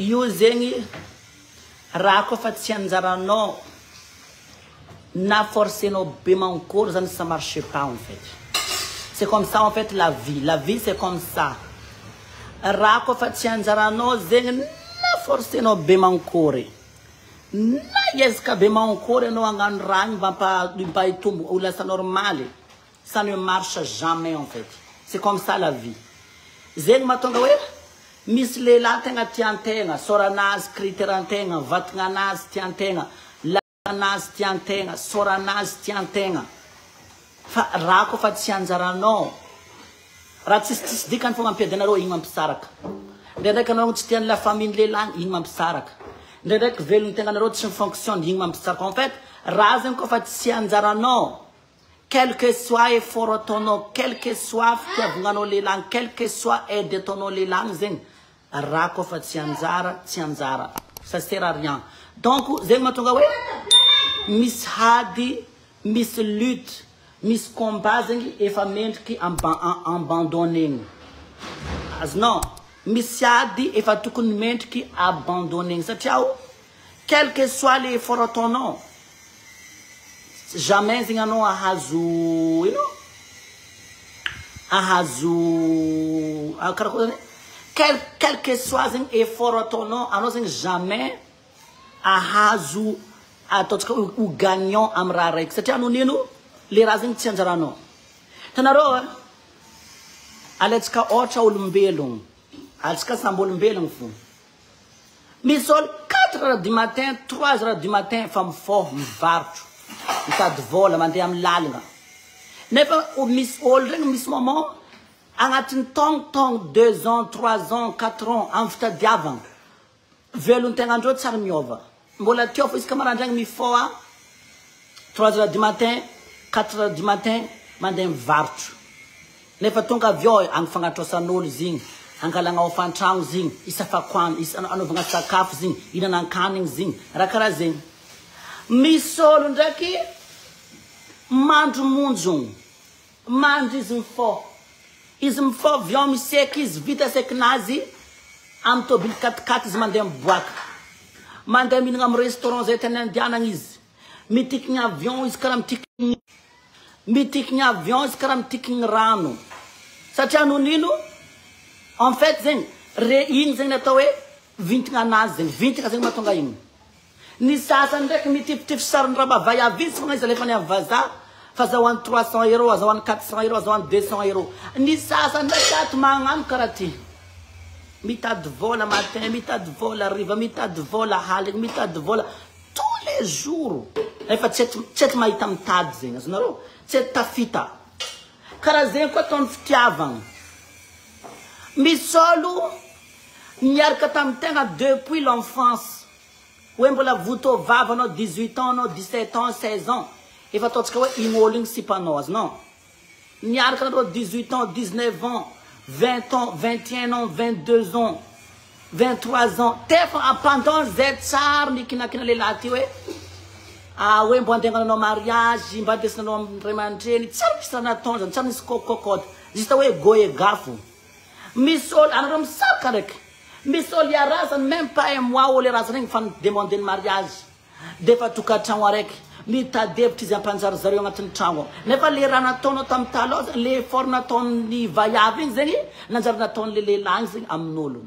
Io zegny raha koa fa tsy anjaranao na forcenao be mankory zany, ça marche pas en fait. C'est comme ça en fait la vie, la vie c'est comme ça. Raha koa fa tsy anjaranao zegny, na forcenao be mankory, na iezaka be mankory anao hagnano raha igny mba hitombo ho lasa normaly, ça ne marche jamais en fait. C'est comme ça la vie. Zegny mahatonga hoe misy lehilahy tegna tiantegna, sôranazy, critère-ntegna, vatagnanazy tiantegna, lanazy tiantegna, sôranazy tiantegna, fa raha koa fa tsy anjaranao, raha tsisy dikany fô mampiady anareo, igny mampisaraka. Ndraindraiky anao tsy tian'ny la famille lehilahy, igny mampisaraka. Ndraindraiky velogny tegnanareo tsy mifonctionne, igny mampisaraka. En fait, raha zegny koa fa tsy anjaranao, quel que soit effort ataonao, quel que soit fitiavagnanao lehilahy, quel que soit aide ataonao lehilahy zegny, raha koa fa tsy anjara, tsy anjara, ça sert à rien. Donc zegny mahatonga hoe misy hady, misy lutte, misy combat zegny efa mendriky abandonnegny. Azonao? Misy ady efa tokony mendriky abandonnegny, satria o quel que soit le effort ataonao, jamais zegny anao ahazo ino, ahazo karakory zany, quel que soit zegny effort ataonao, anao zegny jamais ahazo ataontsika ho gagnant amy raha raiky, satria anao nino le raha zegny tsy anjaranao. Hitanareo a, alatsika ohatra olombelogno, atsika samby olombelogno fo. Misy olo 4 heures du matin, 3 heures du matin fa mifoha, mivarotro, mitady vola, mandeha amy lalagna, nefa misy olo regny misy moment agnatin'ny taogno, 2 ans, 3 ans, 4 ans amy fitadiavagna velon-tegnandreo tsary miova, mbola teo fo isaka marandragny mifoha 3 heures du matin, 4 heures du matin, mandeha mivarotro, nefa tonga avy ao agny fagnatrosan'olo izy igny, angalagna hofan-tragno izy igny, isafakoana anaovagna sakafo izy igny, ihinanan-kanigny izy igny, raha karaha zegny. Misy olo ndraiky mandro monjogno, mandro izy, mifô izy, mifô avy ao miseky izy, vita sekinazy amy tobily katikaty izy, mandeha miboaka, mandeha mihinagna amy restaurant zay tany andianagna izy, mitikigny avion izy karaha mitikigny avion izy, karaha mitikigny rano, satria nonino en fait zegny re igny zegny natao hoe vintagna anazy zegny, vintagna zegny mahatonga igny. Ny sasany ndraiky mitifitify sariny raha mavay avy izy fogna izy, alefany amy vazaha fa azahoany 300 euros, azahoany 400 euros, azahoany 200 euros. Ny sasany ndraiky ato magnano karaha ty, mitady vola matin, mitady vola riva, mitady vola haligny, mitady vola tous les jours, efa tsy ety mahita mitady zegny azonareo, tsy ety tafita. Karaha zegny koa ataony fitiavagna. Misy olo miaraka tamy tegna depuis l'enfance, hoe mbola voto vava anao, 18 ans anao, 17 ans, 16 ans, efa ataontsika hoe igny olo igny sipanao, azonao? Miaraka anareo 18 ans, 19 ans, 20 ans, 21 ans, 22 ans, 23 ans, tefa pendant zay tsary nikinakina lehilahy ty hoe ah hoe mbo andeha anao mariage, mba andesinanao amy ray aman-dreny, tsary misy raha nataony zany, tsary nisy kokokode, juste hoe goegafo. Misy olo anareo misaraka ndraiky, misy olo iarazany même pas un mois, olo iarazany igny fa demande ny mariage, de fa tokantragno araiky, mitady hevitra izy ampanjarizareo agnatin'ny tragno ao, nefa le raha nataonao tamy taloha zany, le effort nataon'ny vaiavy igny zegny nanjary nataon'le lehilahy igny zegny amin'olo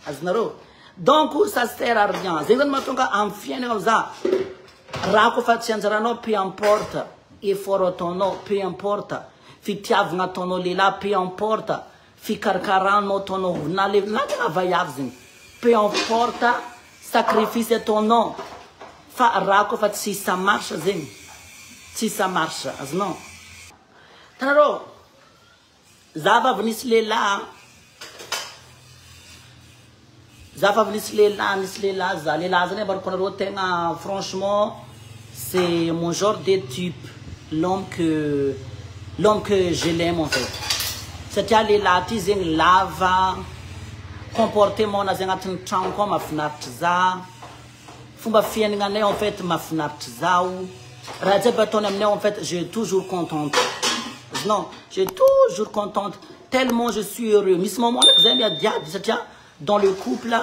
azonareo. Donc ça sert à rien. Zegny zany mahatonga amy fiainana za, raha koa fa tsy anjaranao, peu importe effort ataonao, peu importe fitiavagna ataonao lehilahy, peu importe fikarakaranao ataonao na le na tena vaiavy zegny, peu importe sacrifice ataonao, fa raha koa fa tsy ça marche zegny, tsy ça marche, azonao? Tanareo, za fa avy nisy lehilahy, za fa avy nisy lehilahy za lehilahy zany ambarako anareo tegna franchement, c'est mon genre de type, l'homme que je l'aime en fait, satria lehilahy ty zegny lava comportement nazy agnatin'ny tragno koa mahafinaritry za, fomba fiaignananay en fait mahafinaritry zaho, raha jiaby ataony aminay en fait, j'ai toujours contente, non, j'ai toujours contente tellement je suis heureux. Misy moment ndraiky zay miadiady, satria dans le couple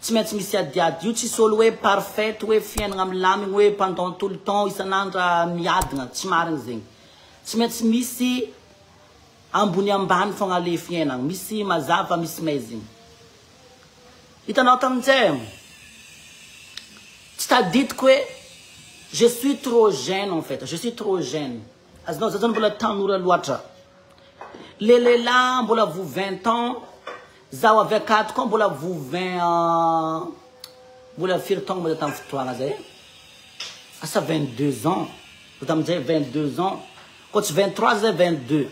Tsy maintsy misy adiady io, tsisy olo hoe parfaite hoe fiainagna milamigny hoe pendant tout le temps isan'andra miadagna, tsy marigny zegny. Tsy maintsy misy ambony ambany fogna le fiainagna, misy mazava misy maizigny. Hitanao tamin'izay, tsy tadidiko hoe je suis trop jeune en fait, je suis trop jeune. Azonao, za zany mbola tanora loatra. Le lehilahy mbola vo 20 ans, zaho avy akato koa mbola vo 20 ans, mbola firy taogno mbola tamin'ny fotoagna zay? Asa 22 ans, za tamin'izay 22 ans, koa tsy 23 zay 22.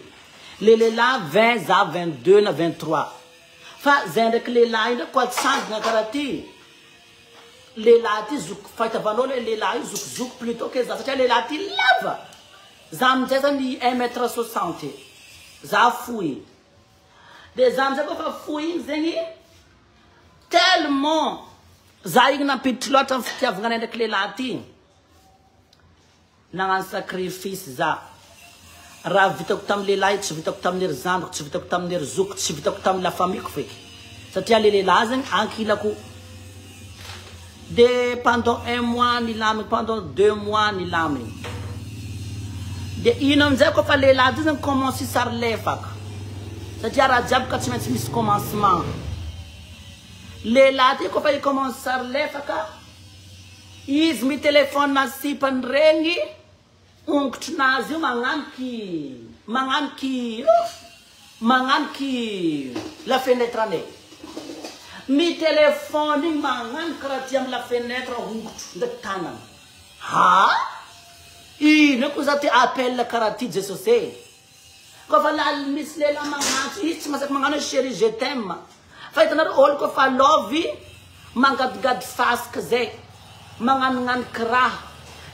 Le lehilahy 20, za 22 na 23. Fa zay ndraiky lehilahy io ndraiky koa atsangana karaha ty. Lehilahy ty zoky, fahitavanao le lehilahy io zokizoky plutôt que za, satria lehilahy ty lava. Za amin'izay zany un mètre soixante, za fohy. De za amin'izay koa fa fohy igny zegny, tellement za igny nampiditry loatra amin'ny fitiavagna anay ndraiky lehilahy ty. Nagnano sacrifice za. Raha vitako tamin'ny lehilahy tsy vitako tamin'ny ry zandriko, tsy vitako tamin'ny ry zokiko, tsy vitako tamin'ny la famille-ko feky. Satria le lehilahy zegny ankilako. De pendant un mois nilamigny, pendant 2 mois nilamigny. De ino aminjay koa fa lehilahy ty zegny commence sary lefaka. Satria raha jiaby ka tsy maintsy misy commencement. Lehilahy ty koa fa i commence sary lefaka, izy mi-téléphone sipany regny, ongotrinazy io magnaniky, magnaniky, magnaniky la fenêtre anay. Mi-téléphone igny magnaniky raha ty amy la fenêtre ongotro ndraiky tanana. Ha? Ino koa za ty appel karaha ty Jesosy e? Koa fa la misy lehilahy magnantso, izy tsy masaky magnano hoe chérie je t'aime. Fa hitanareo olo koa fa love mangadigady fasika zay, magnanognaniky raha.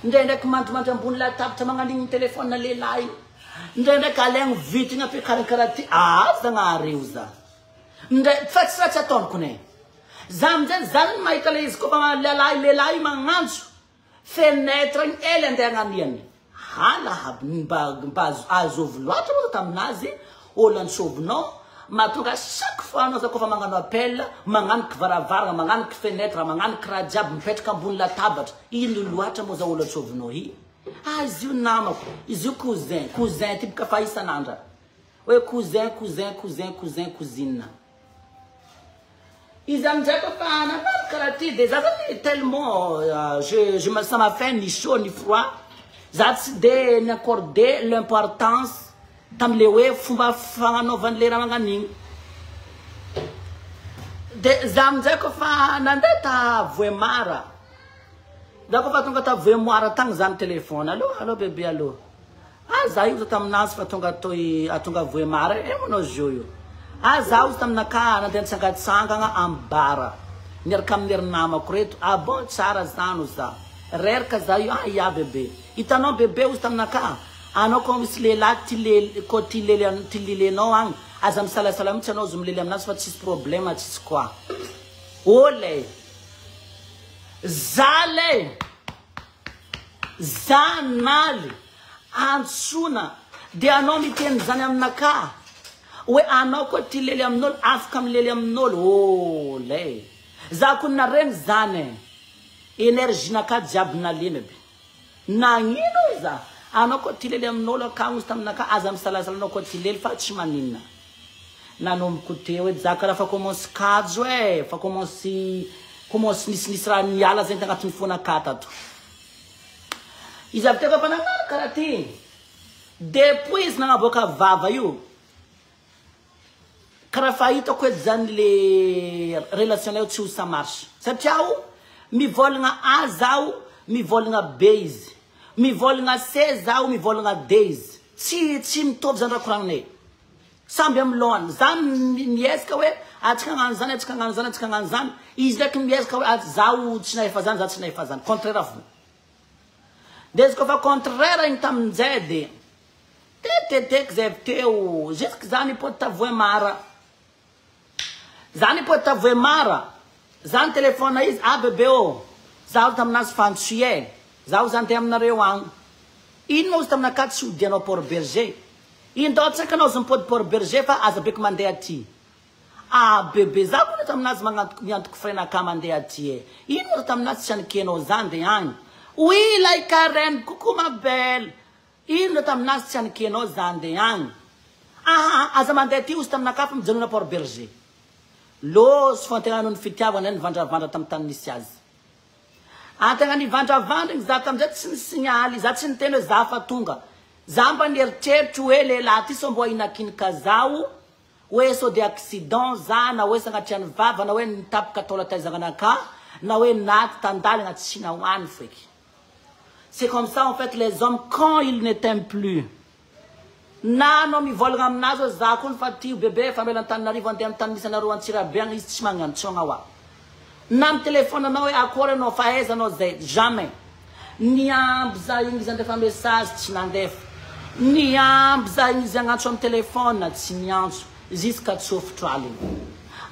Ndraindraiky mandrimandry ambony latabatra magnano igny téléphone lehilahy igny. Ndraindraiky alaigny vity igny ampiakariny karaha ty. Ah, zagnahary io za. Ndray fa tsy raha tsy ataoniko ne. Za aminjay za zany mahita le izy koa fa lehilahy lehilahy io magnantso fenêtre igny ela andeha agnaniany. Hala aby mba mba azovy loatra moa taminazy olo antsovinao mahatonga chaque fois anao za koa fa magnano appel magnaniky varavarana magnaniky fenêtre magnaniky raha jiaby mipetraka ambony latabatra ino loatra moa za olo antsovinao i? Ah, izy io namako, izy io cousin, cousin ty boka fa isan'andra hoe cousin, cousin, cousin, cousin, cousine. Izy aminjay koa fa nanano karaha ty de za zany tellement je, je me, ça m'a fait ni chaud ni froid. Za tsy de ni-accorder l'importance tamle hoe fomba fagnanaovan'le raha magnan'igny. De za aminjay koa fa nandeha ta Vohemar. Za koa fa tonga ta Vohemar tagny za mi-téléphone. Allô, allô bébé, allô. Ah, za io za taminazy fa tonga toy tonga Vohemar e manao jeu io. Ah, za io taminaka nandeha nitsangatsangana amy bara. Niaraka amin'ny ry namako reto. Ah bon, tsara zany za. Reraka za io, ah ya bébé. Hitanao bébé ozy taminaka. Anao koa misy lehilahy ty le ko ty lely ty lilenao agny. Aza misalasala mihitsy anao zo milely aminazy fa tsisy problème, tsisy quoi. Ole. Za le. Za naly antsona de anao miteny zany aminaka hoe anao koa ty lely amin'olo afaka milely amin'olo. Ole. Za ko naregny zany énergie naka jiaby nalemy aby. Nagnino za? Anao koa ty lely amin'olo akagny izy taminaka aza misalasala anao koa ty lely fa tsy maninona. Nanomboko teo edy za karaha fa commence kajo e, fa commence commence nisinisy raha niala zegny tagnatin'ny fonaka tato. Izy avy teo fa nagnano karaha ty. Depuis izy nagnaboaka vava io, karaha fa hitako edy zany le relation io tsy ho ça marche. Satria o mivolagna A zaho, mivolagna B izy. Mivolagna C zaho, mivolagna D izy. Tsy tsy mitovy zany raha koragninay. Samby amy lohany. Za miezaka hoe atsika hagnano zany, atsika hagnano zany, atsika hagnano zany. Izy ndraiky miezaka hoe zaho tsy nahefa zany, za tsy nahefa zany. Contraire fo. De izy koa fa contraire igny tamin'izay de teteteky zay avy teo. Jusque za nipody ta Vohemar. Za nipody ta Vohemar. Za ny téléphone izy, ah bébé ô. Zaho taminazy fantsoy e. Zaho zany te aminareo agny. Ino moa izy taminaka tsy hodianao Port Bergé. Indao tsaiky anao izy mipody Port Bergé fa aza beky mandeha aty. Ah bebe za koa taminazy magnantoko miantoko frais-naka mandeha aty e. Ino ro taminazy tsy anikenao za andeha agny. Oui ilay Karen, coucou ma belle. Ino ro taminazy tsy anikenao za andeha agny. Aha, aza mandeha aty ozy taminaka fa mijanona Port Bergé. Lôso fa antegna noho ny fitiavana nivandravandra tamin'ny tany nisy azy. Antegna nivandravandra igny za tamizay tsy nisignaly, za tsy niteny hoe za fa tonga. Za mba nieritreritry hoe lehilahy ty sao mbô hinakinika zaho, hoe sao de accident za na hoe sagnatria ny vava na hoe nitapaka taola taizananaka na hoe naty tandalagna tsy nahoany feky. C'est comme ça en fait les hommes quand ils ne t'aiment plus. Na anao mivolagna aminazy hoe za koa fa tio bebe fa mela Antananarivo andeha amin'ny tany misy anareo Antsirabe agny izy tsy magnantsogna hoa. Na mitelefona anao hoe akory anao fa aiza anao zay jamais. Niamby za igny izy andefa message tsy nandefa. Niamby za igny izy agnantso amin'ny telefona tsy niantso jusqu'à tsofotro aligny.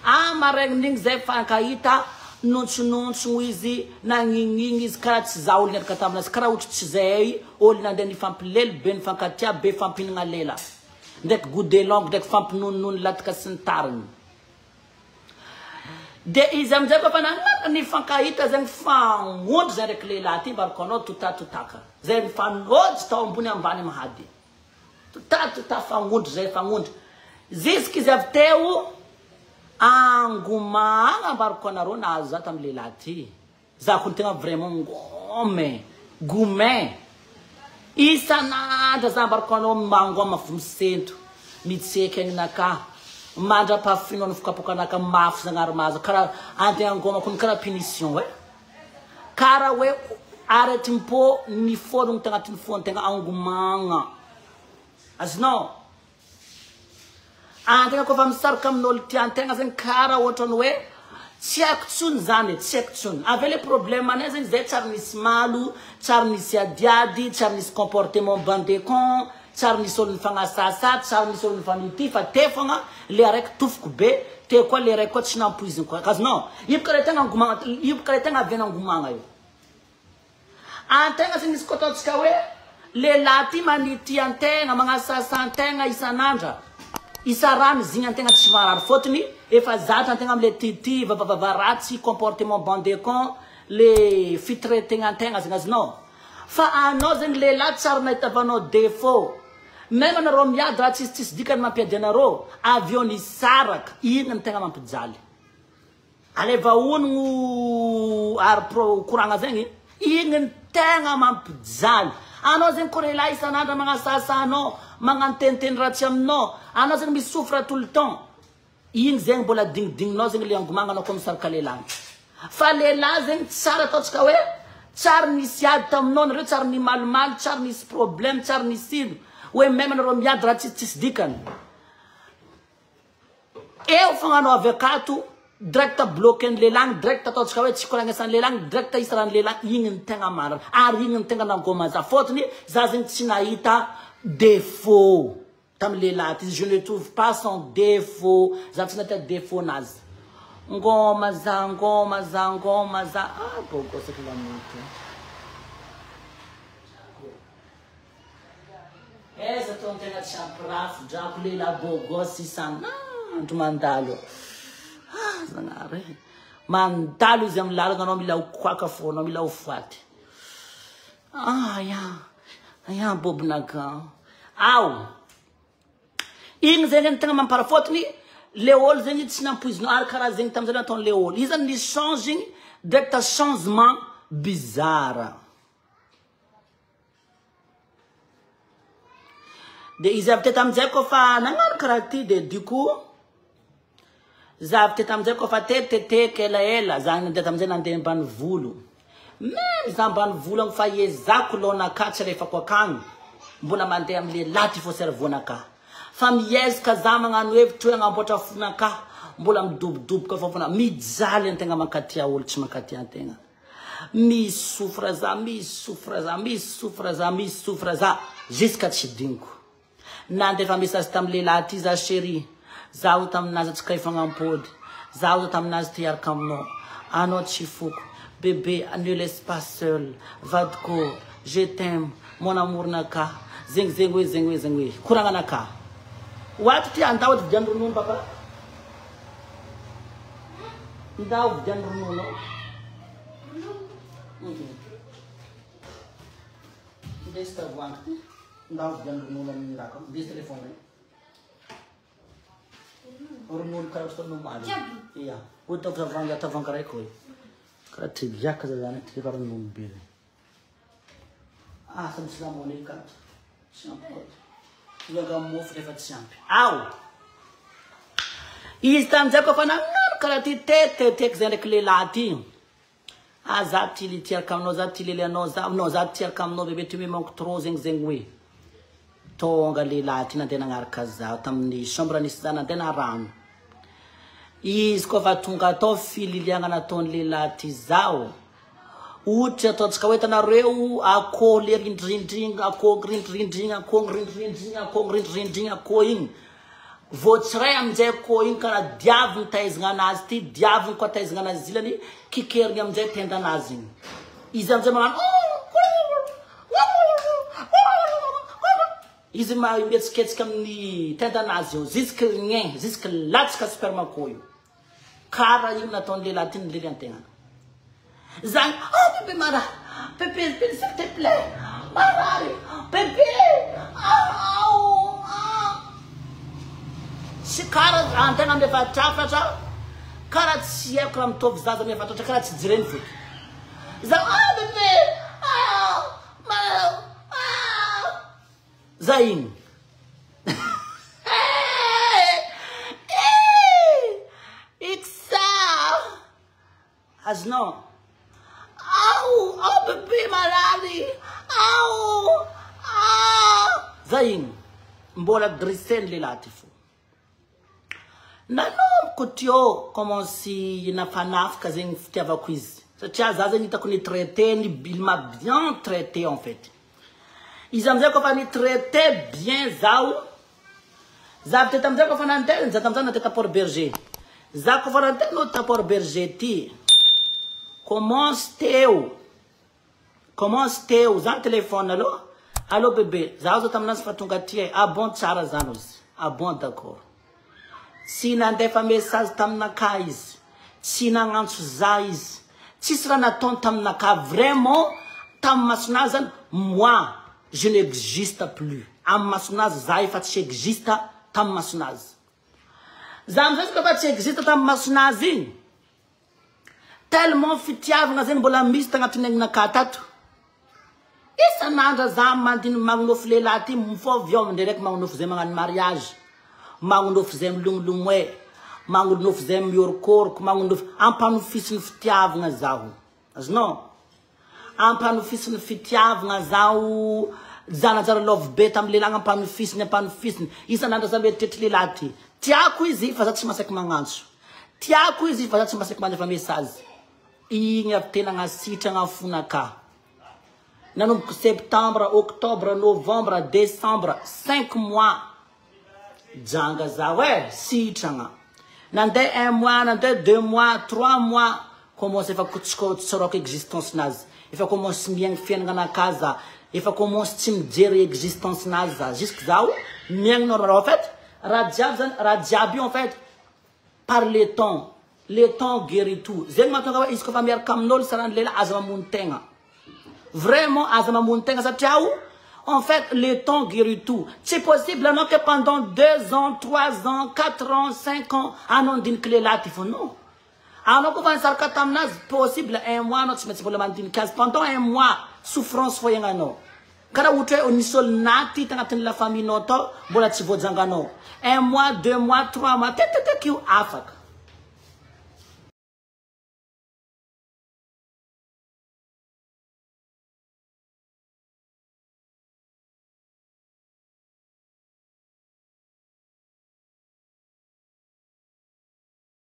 Ah maraignin'igny zay fankahita nontsonontsono izy nagnignigny izy karaha tsy za olo niaraka taminazy karaha ohatry tsy zay olo nandeha nifampilely be nifankatia be fampinagna lela ndraiky goût langue ndraiky fampinonono latika sy ny tariny. De izy amizay koa fa nagnano nifankahita zegny fagnondro zay ndraiky lehilahy ty mbarako anao totatotaka zay mifanojy tao ambony ambany mahady totatota fagnondro zay fagnondro jusque izy avy teo angomagna ambarako anareo nahazo za tamy lehilahy ty. Za koa tegna vraiment ngôme gomet isan'andro za ambarako anao mangôma fo misento mitseky agninakahy mandra-pahafinao ny fokapokanaka mafy zagnahary mahazo karaha antegna ngôma kony karaha punition e karaha hoe aretim-po niforogno tagnatin'ny fon-tegna angomagna azonao antegna koa fa misaraka amin'olo tiantegna zegny karaha ohatrany hoe tsy haiko tsony zany e, tsy haiko tsony. Avy eo le problème anay zegny zay tsary nisy malo, tsary nisy adiady, tsary nisy comportement bande con, tsary nisy olo nifagnasasa, tsary nisy olo nifanity fa te fogna le araiky tofoko be, te koa le araiky koa tsy nampoiziny koa. Azonao? Io boka le tegna angomagna, io boka le tegna avy angomagna io. Antegna zegny misy koa ataontsika hoe lehilahy ty manity antegna, magnasasa antegna isan'andra. Isarany zigny antegna tsy marary fôtony efa zatra antegna amle tity vavavava ratsy comportement bande con le fitraitegna antegna zegny azonao. Fa anao zegny lehilahy tsary nahitavanao défaut. Même anareo miady raha tsisy tsisy dikany mampiady anareo, avy eo nisaraka, iny no tegna mampijaly. Aleva onogno ary pro koragna zegny, igny ny tegna mampijaly. Anao zegny koa lehilahy isan'andro magnasasa anao, magnano teniteny ratsy aminao, anao zegny misouffre tout le temps. Igny zegny mbola dignidigninao zegny le angomagna anao koa misaraka lehilahy. Fa lehilahy zegny tsara ataontsika hoe tsary nisy ady taminao nareo, tsary nimalomaly, tsary nisy problème, tsary nisy ino. Hoe même anareo miady raha tsisy tsisy dikany. Eo fogna anao avy akato direct bloqué ny lehilahy, direct ataontsika hoe tsy koragnasan'ny lehilahy, direct isaran'ny lehilahy, igny ny tegna marina. Ary igny ny tegna nangoma za fôtony za zegny tsy nahita défaut tamy lehilahy ty, je ne trouve pas son défaut, za tsy nahita défaut nazy. Ngoma za, ngoma za, ngoma za, ah bogosy lamoty. Aiza tô antegna tsy ampirafy drako lehilahy bogosy isan'andro mandalo. Ah zagnahary. Mandalo izy amin'ny lalagna anao mila ho koaka fô, anao mila ho faty. Ah ya. Ya bobonaka. Ao. Igny zegny ny tegna mampara fôtony le olo zegny tsy nampoizinao ary karaha zegny tamizay nataon'le olo. Izy zany nisy change igny direct changement bizarre. De izy avy teto amizay koa fa nagnano karaha ty de du coup za avy teto amizay koa fa teteteky elaela za nandeha tamizay nandeha ambany volo. Même za ambany volo agny fa ezako lonaka tsy alefako akagny mbola mandeha amy lehilahy ty fô cerveau-naka. Fa miezaka za magnano hevitry hoe agnamboatra fonaka mbola midobodoboka fô fona mijaly antegna mankatia olo tsy mankatia antegna. Misofra za, misofra za, misofra za, misofra za jusqu'à tsy digniko. Nandefa message tamy lehilahy ty za chérie. Zaho taminazy tsy kay fagnampody. Zaho taminazy ty hiaraka aminao. Anao tsy foko. Bébé, ne laisse pas seul. Vadiko, je t'aime. Mon amour naka. Zegny zegny hoe zegny hoe zegny hoe. Koragnanaka. Ho ato ty andao edy vidiano ronono papa. Ndao vidiano ronono. Ndesy tavoahangy ty. Ndao vidiano ronono amin'ny raha koa. Ndesy téléphone io. Ronono karaha ohatry tamin'ny omaly. Ia. Hoy tavoahangy tavoahangy raiky hoy. Karaha triviaka za zany ty karaha ronono be regny. Ah, samy silamo ane kato. Tsy ampy koa. Tonga mofo rehefa tsy ampy. Ao! Izy tamin'izay koa fa nagnano karaha ty teteteky zay ndraiky lehilahy ty. Ah, za ty litiaraka aminao, za ty lely anao, za non, za tiaraka aminao bebe, tu me manques trop zegny zegny hoe. Tonga lehilahy ty nandeha nagnaraka zaho tamin'ny chambre nisy za nandeha narano. Izy koa fa tonga tao fililiagna nataon'ny lehilahy ty zaho. Ohatra ataontsika hoe hitanareo akoho le rindrindrigna, akoho rindrindrigna, akoho rindrindrigna, akoho rindrindrigna, akoho igny. Vao tsy ray aminjay akoho igny karaha diaviny taizagna anazy ty, diaviny koa taizagna anazy ilany, kikerigny aminjay tendanazy igny. Izy aminjay magnano izy mihetsiketsika amin'ny tendanazy eo, jusque rien, jusque latsaka sperme akoho io. Karaha igny nataon'ny lehilahy ty nilely antegna. Zany, oh bébé marary, bébé s'il te plaît, marary, bébé, ah, oh, ah. Tsy karaha antegna amy trafatra, karaha tsy haiko raha mitovy zaza amy tratra, karaha tsy jireny feky. Za, ah bébé, ah, marary, ah. Za igny. Iksa. Azonao. Ao, ao bébé marary. Ao, ah. Za igny. Mbola dressé ny lehilahy ty fo. Nanomboko teo commence nafanafika zegny fitiavako izy. Satria za zegny hitako ny traité, ny il m'a bien traité en fait. Izy amizay koa fa ny traité bien zaho. Za avy teto amizay koa fa nandeha, za tamizay nandeha ta Port Berger. Za koa fa nandeha no ta Port Berger ty. Commence teo. Commence teo, za téléphone aloha. Allô bébé, zaho zao taminazy fa tonga aty e. Ah bon tsara zany izy. Ah bon d'accord. Tsy nandefa message taminaka izy. Tsy nagnantso za izy. Tsisy raha nataony taminaka vraiment tamin'ny masonazy zany moi je n'existe plus. Amin'ny masonazy za efa tsy existe tamin'ny masonazy. Za amizay izy koa fa tsy existe tamin'ny masonazy igny. Tellement fitiavagna zegny mbola misy tagnatin'ny aignanaka tato. Isan'andro za mandiny magnonofy lehilahy ty mifôvy ao ndraiky magnonofy zay magnano mariage, magnonofy zay milomilomay, magnonofy zay miorokôroko, magnonofy ampanofisin'ny fitiavagna zaho. Azonao? Ampanofisin'ny fitiavagna zaho. Zanajara love be tamin'ny lehilahy ampanofisiny ampanofisiny. Isan'andro za mieritreritra lehilahy ty. Tiako izy fa za tsy masaky magnantso. Tiako izy fa za tsy masaky mandefa message. Igny avy tena agnasitragna fonaka. Nanomboka septembre, octobre, novembre, décembre, 5 mois. Janga zaho e, sitragna. Nandeha 1 mois, nandeha 2 mois, 3 mois, commence efa tsoroka existence nazy. Efa commence miaigny fiaignananakahy za. Efa commence tsy mijery existence nazy za. Jusque zaho miaigny normal. En fait, raha jiaby zany, raha jiaby io en fait, par le temps. Le temps guérit tout. Zegny mahatonga hoe izy koa fa miaraka amin'olo sarany lehilahy aza mamono tegna. Vraiment aza mamono tegna satria en fait le temps guérit tout. C'est possible anao que pendant 2 ans, 3 ans, 4 ans, 5 ans anao andiniky lehilahy ty fo non. Anao koa fa nisaraka taminazy possible 1 mois anao tsy maintsy mbola mandiniky azy pendant 1 mois souffrance fo iaignanao. Karaha ohatra hoe nisy olo naty tagnatin'ny la famille nao tao mbola tsy voajanganao. 1 mois, 2 mois, 3 mois teteteky io afaka.